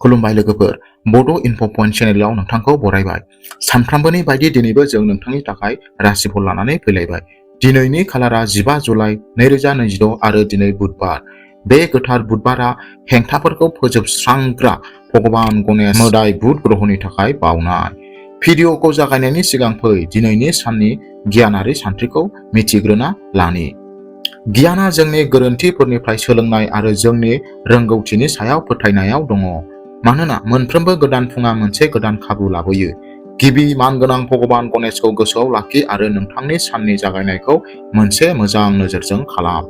खुलुमबाय लोगोफोर, बड' इनफ' पइन्ट चेनेलाव नोंथांखौ बरायबाय। सानफ्रामबोनि बायदि दिनैबो जों नोंथांनि थाखाय राशिफल लानानै फैलायबाय। दिनैनि खालारा 15 जुलाइ 2026 आरो दिनै बुधबार। बे गोथार बुधबारा हेंथाफोरखौ फोजोबस्रांग्रा भगबान गणेश मोदाय बुध ग्रहनि थाखाय बावनाय। भिडिअखौ जागायनायनि सिगां फै दिनैनि साननि गियानारि सानथ्रिखौ मिथिग्रोना लानि। गियाना जोंनि गोरोन्थिफोरनिफ्राय सोलोंनाय आरो जोंनि रोंगौथिनि सायाव फोथायनायाव दङ। मानोना मोनफ्रोमबो गोदान फुंआ मोनसे गोदान खाबु लाबोयो। गिबि मानगोनां भगबान गणेशखौ गोसोआव लाखि आरो नोंथांनि साननि जागायनायखौ मोनसे मोजां नोजोरजों खालाम।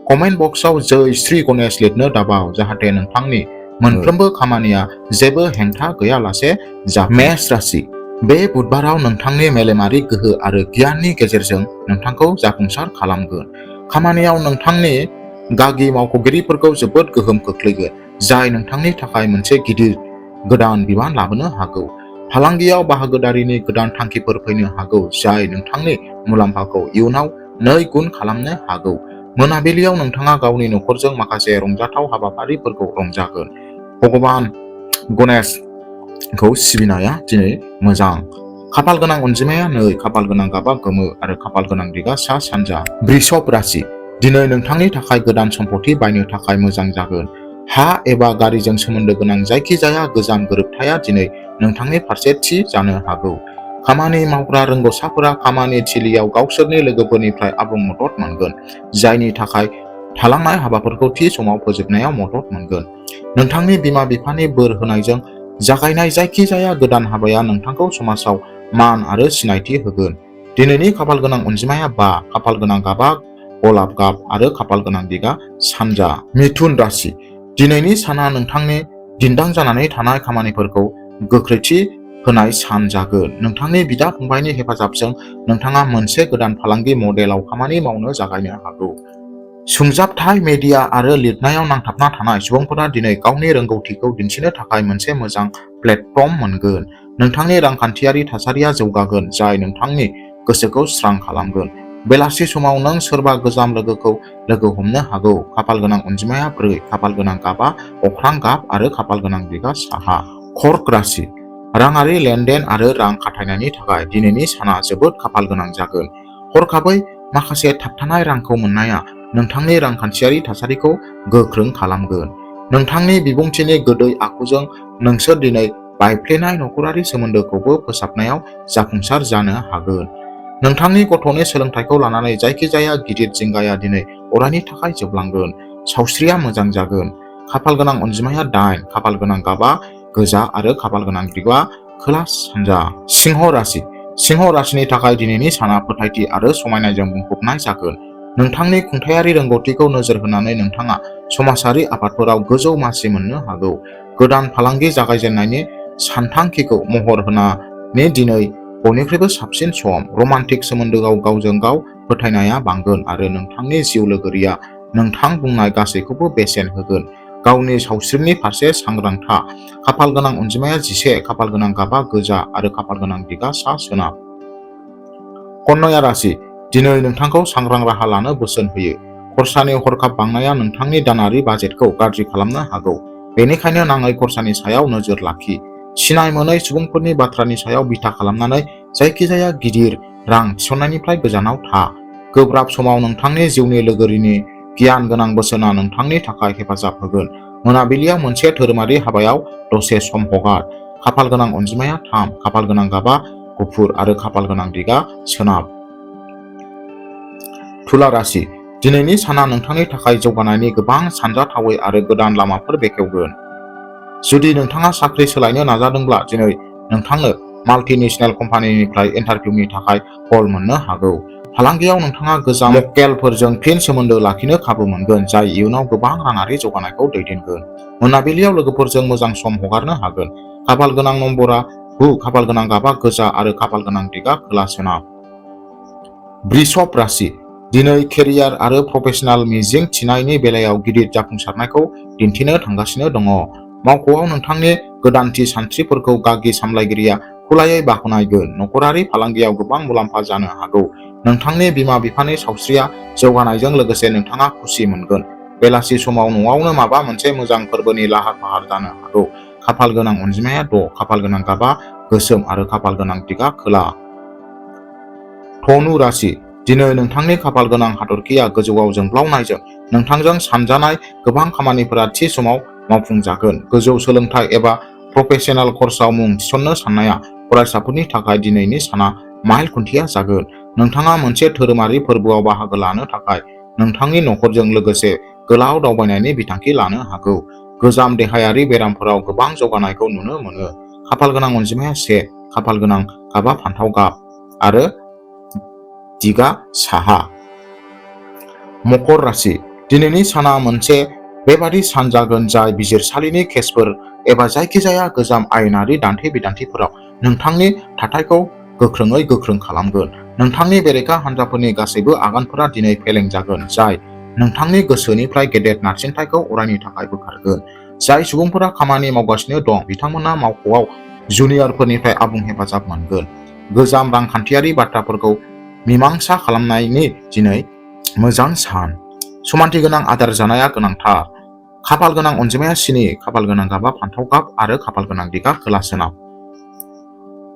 कमेन्ट बक्सआव जय श्री गणेश लिरनो दाबाव जाहाथे नोंथांनि मोनफ्रोमबो खामानिया जेबो हेंथा गैयालासे जाफुङो। मेष राशि। बे बुधबाराव नोंथांनि मेलेमारि गोहो आरो गियाननि गेजेरजों नोंथांखौ जाफुंसार खालामगोन। खामानियाव नोंथांनि गागि मावख'गिरिफोरखौ जोबोद गोहोम खोख्लैगोन, जाय नोंथांनि थाखाय मोनसे गिदिर गोदान बिबान लाबोनो हागौ। फालांगियाव बाहागोदारिनि गोदान थांखिफोर फैनो हागौ, जाय नोंथांनि मुलाम्फाखौ इयुनाव 2 गुन खालामनो हागौ। मोनाबिलियाव नोंथाङा गावनि नखरजों माखासे रंजाथाव हाबाफारिफोरखौ रंजागोन। भगबान गणेशखौ सिबिनाया दिनै मोजां। खाफाल गोनां अनजिमाया 2, खाफाल गोनां गाबा गोमो आरो खाफाल गोनां दिगा सा सानजा। वृषभ राशि। दिनै नोंथांनि थाखाय गोदान सम्पथि बायनो थाखाय मोजां जागोन। हा एबा गारिजों सोमोन्दो गोनां जायखिजाया गोजाम गोरोबथाया दिनै नोंथांनि फारसे थि जानो हागौ। खामानि मावग्रा रोंग'साफोरा खामानि थिलियाव गावसोरनि लोगोफोरनिफ्राय आबुं मदद मोनगोन, जायनि थाखाय थालांनाय हाबाफोरखौ थि समाव फोजोबनायाव मदद मोनगोन। नोंथांनि बिमा-बिफानि बोर होनायजों जागायनाय जायखिजाया गोदान हाबाया नोंथांखौ समाजाव मान आरो सिनायथि होगोन। दिनैनि खाफाल गोनां अनजिमाया 5, खाफाल गोनां गाबा गलाब गाब आरो खाफाल गोनां दिगा सानजा। मिथुन राशि। दिनैनि साना नोंथांनि दिन्दां जानानै थानाय खामानिफोरखौ गोख्रैथि होनाय सान जागोन। नोंथांनि बिदा-फंबायनि हेफाजाबजों नोंथाङा मोनसे गोदान फालांगि मडेलाव खामानि मावनो जागायनो हागौ। सुंजाबथाय, मिडिया आरो लिरनायाव नांथाबना थानाय सुबुंफोरा दिनै गावनि रोंग'थिखौ दिन्थिनो थाखाय मोनसे मोजां प्लेटफर्म मोनगोन। नोंथांनि रांखान्थियारि थासारिया जौगागोन, जाय नोंथांनि गोसोखौ स्रां खालामगोन। बेलासि समाव नों सोरबा गोजाम लोगोखौ लोगो हमनो हागौ। खाफाल गोनां अनजिमाया 4, खाफाल गोनां गाबा अख्रां गाब आरो खाफाल गोनां दिगा साहा। कर्क राशि। राङारि लेनदेन आरो रां खाथायनायनि थाखाय दिनैनि साना जोबोद खाफाल गोनां जागोन। हरखाबै माखासे थाबथानाय रांखौ मोननाया नोंथांनि रांखान्थियारि थासारिखौ गोख्रों खालामगोन। नोंथांनि बिबुंथिनि गोदै आखुजों नोंसोर दिनै बायफ्लेनाय नखरारि सोमोन्दोखौबो फोसाबनायाव जाफुंसार जानो हागोन। नोंथांनि गथ'नि सोलोंथायखौ लानानै जायखिजाया गिदिर जिंगाया दिनै अरायनि थाखाय जोबलांगोन। सावस्रिया मोजां जागोन। खाफाल गोनां अनजिमाया 8, खाफाल गोनां गाबा गोजा आरो खाफाल गोनां दिगा खोला सानजा। सिंह राशि। सिंह राशिनि थाखाय दिनैनि साना फोथायथि आरो समायनाजों बुंफबनाय जागोन। नोंथांनि खुंथायारि रोंग'थिखौ नोजोर होनानै नोंथाङा समाजारि आफादफोराव गोजौ मासि मोननो हागौ। गोदान फालांगि जागायजेननायनि सानथांखिखौ महर होनानै दिनै बयनिख्रुइबो साबसिन सम। रमान्टिक सोमोन्दोआव गावजों गाव फोथायनाया बांगोन आरो नोंथांनि जिउ लोगोरिया नोंथां बुंनाय गासैखौबो बेसेन होगोन। गावनि सावस्रिनि फारसे सांग्रां था। खाफाल गोनां अनजिमाया 11, खाफाल गोनां गाबा गोजा आरो खाफाल गोनां दिगा सा सोनाब। कन्या राशि। दिनै नोंथांखौ सांग्रां राहा लानो बोसोन होयो। खरसानि हरखाब बांनाया नोंथांनि दानारि बाजेटखौ गाज्रि खालामनो हागौ। बेनिखायनो नाङै खरसानि सायाव नोजोर लाखि। सिनाय मोनै सुबुंफोरनि बाथ्रानि सायाव बिथा खालामनानै जायखिजाया गिदिर रां थिसननायनिफ्राय गोजानाव था। गोब्राब समाव नोंथांनि जिउनि लोगोरिनि गियान गोनां बोसोनआ नोंथांनि थाखाय हेफाजाब होगोन। मोनाबिलियाव मोनसे धोरोमारि हाबायाव दसे सम हगार। खाफाल गोनां अनजिमाया 3, खाफाल गोनां गाबा गुफुर आरो खाफाल गोनां दिगा सोनाब। तुला राशि। दिनैनि साना नोंथांनि थाखाय जौगानायनि गोबां सानजाथावै आरो गोदान लामाफोर बेखेवगोन। जुदि नोंथाङा साख्रि सोलायनो नाजादोंब्ला दिनै नोंथांनो माल्टिनेशनेल कम्पानिनिफ्राय इन्टारभिउनि थाखाय कल मोननो हागौ। फालांगियाव नोंथाङा गोजाम मक्केलफोरजों फिन सोमोन्दो लाखिनो खाबु मोनगोन, जाय इयुनाव गोबां राङारि जौगानायखौ दैदेनगोन। मोनाबिलियाव लोगोफोरजों मोजां सम हगारनो हागोन। खाफाल गोनां नम्बरा 9, खाफाल गोनां गाबा गोजा आरो खाफाल गोनां दिगा खोला सोनाब। वृषभ राशि। दिनै केरियार आरो प्रफेशनेल मिजिं थिनायनि बेलायाव गिदिर जाफुंसारनायखौ दिन्थिनो थांगासिनो दङ। मावख'आव नोंथांनि गोदानथि सानस्रिफोरखौ गागि सामलायगिरिया खुलायै बाख्नायगोन। नखरारि फालांगियाव गोबां मुलाम्फा जानो हागौ। नोंथांनि बिमा-बिफानि सावस्रिया जौगानायजों लोगोसे नोंथाङा खुसि मोनगोन। बेलासि समाव न'आवनो माबा मोनसे मोजां फोरबोनि लाहार-फाहार जानो हागौ। खाफाल गोनां अनजिमाया 6, खाफाल गोनां गाबा गोसोम आरो खाफाल गोनां दिगा खोला। धनु राशि, दिनै नोंथांनि खाफाल गोनां हाथरखिया गोजौआव जोंब्लावनायजों नोंथांजों सानजानाय गोबां खामानिफोरा थि समाव मावफुंजागोन। गोजौ सोलोंथाइ एबा प्रफेशनेल कर्सआव मुं थिसननो साननाया फरायसाफोरनि थाखाय दिनैनि साना माइल खुन्थिया जागोन। नोंथाङा मोनसे धोरोमारि फोरबोआव बाहागो लानो थाखाय नोंथांनि नखरजों लोगोसे गोलाव दावबायनायनि बिथांखि लानो हागौ। गोजाम देहायारि बेरामफोराव गोबां जौगानायखौ नुनो मोनो। खाफाल गोनां अनजिमाया 1, खाफाल गोनां गाबा फान्थाव गाब आरो दिगा साहा। मकर राशि, दिनैनि साना मोनसे बेबादि सान जागोन जाय बिजिरसालिनि केसफोर एबा जायखिजाया गोजाम आयेनारि दान्थे-बिदान्थेफोराव नोंथांनि थाथायखौ गोख्रोङै गोख्रों खालामगोन। नोंथांनि बेरेखा हान्जाफोरनि गासैबो आगानफोरा दिनै फेलें जागोन, जाय नोंथांनि गोसोनिफ्राय गेदेर नारसिनथायखौ अरायनि थाखाय बोखारगोन। जाय सुबुंफोरा खामानि मावगासिनो दं बिथांमोना मावख'आव जुनियरफोरनिफ्राय आबुं हेफाजाब मोनगोन। गोजाम रांखान्थियारि बाथ्राफोरखौ मीमांसा खालामनायनि दिनै मोजां सान। समानथि गोनां आदार जानाया गोनांथार। खाफाल गोनां अनजिमाया 7, खाफाल गोनां गाबा फान्थाव गाब आरो खाफाल गोनां दिगा खोला सोनाब।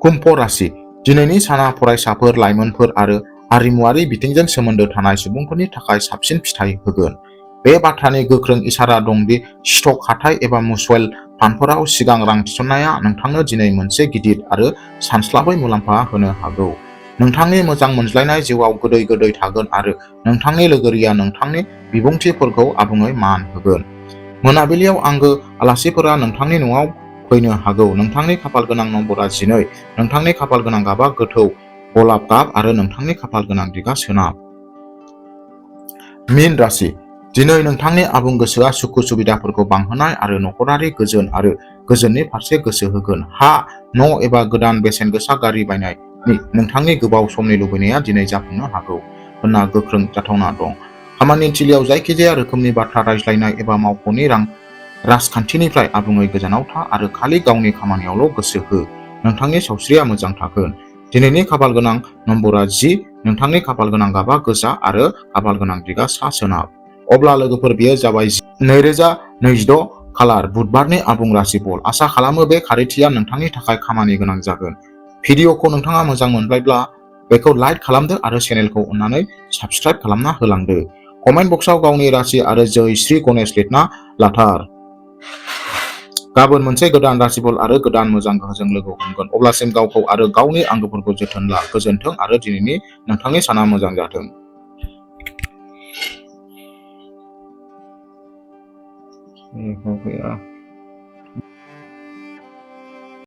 कुम्भ राशि, दिनैनि साना फरायसाफोर, लाइमोनफोर आरो आरिमुआरि बिथिंजों सोमोन्दो थानाय सुबुंफोरनि थाखाय साबसिन फिथाय होगोन। बे बाथ्रानि गोख्रों इसारा दं दि स्टक हाथाइ एबा म्युचुएल फान्डफोराव सिगां रां थिसननाया नोंथांनो दिनै मोनसे गिदिर आरो सानस्लाबै मुलाम्फा होनो हागौ। नोंथांनि मोजां मोनज्लायनाय जिउआव गोदै गोदै थागोन आरो नोंथांनि लोगोरिया नोंथांनि बिबुंथिफोरखौ आबुङै मान होगोन। मोनाबिलियाव आंगो आलासिफोरा नोंथांनि न'आव फैनो हागौ। नोंथांनि खाफाल गोनां नम्बरा 12, नोंथांनि खाफाल गोनां गाबा गोथौ गलाब गाब आरो नोंथांनि खाफाल गोनां दिगा सोनाब। मीन राशि, दिनै नोंथांनि आबुं गोसोआ सुखु सुबिदाफोरखौ बांहोनाय आरो नखरारि गोजोन आरो गोजोननि फारसे गोसो होगोन। हा, न' एबा गोदान बेसेन गोसा गारि बायनायनि नोंथांनि गोबाव समनि लुबैनाया दिनै जाफुंनो हागौ होनना गोख्रों जाथावना दं। खामानि थिलिआव जायखिजाया रोखोमनि बाथ्रा रायज्लायनाय एबा मावख'नि राजखान्थिनिफ्राय आबुङै गोजानाव था आरो खालि गावनि खामानियावल' गोसो हो। नोंथांनि सावस्रिया मोजां थागोन। दिनैनि खाफाल गोनां नम्बरा 10, नोंथांनि खाफाल गोनां गाबा गोजा आरो खाफाल गोनां दिगा सा सोनाब। अब्ला लोगोफोर, बेयो जाबाय 2026 खालार बुधबारनि आबुं राशिफल। आसा खालामो बे खारिथिया नोंथांनि थाखाय खामानि गोनां जागोन। भिडिअखौ नोंथाङा मोजां मोनबायब्ला बेखौ लाइक खालामदो आरो चेनेलखौ अन्नानै साबस्क्राइब खालामना होलांदो। कमेन्ट बक्सआव गावनि राशि आरो जै श्री गणेश लिरना लाथार। गाबोन मोनसे गोदान राशिफल आरो गोदान मोजां गोहोजों लोगो हमगोन। अब्लासिम गावखौ आरो गावनि आंगोफोरखौ जोथोन ला। गोजोन्थों आरो दिनैनि नोंथांनि साना मोजां जाथों।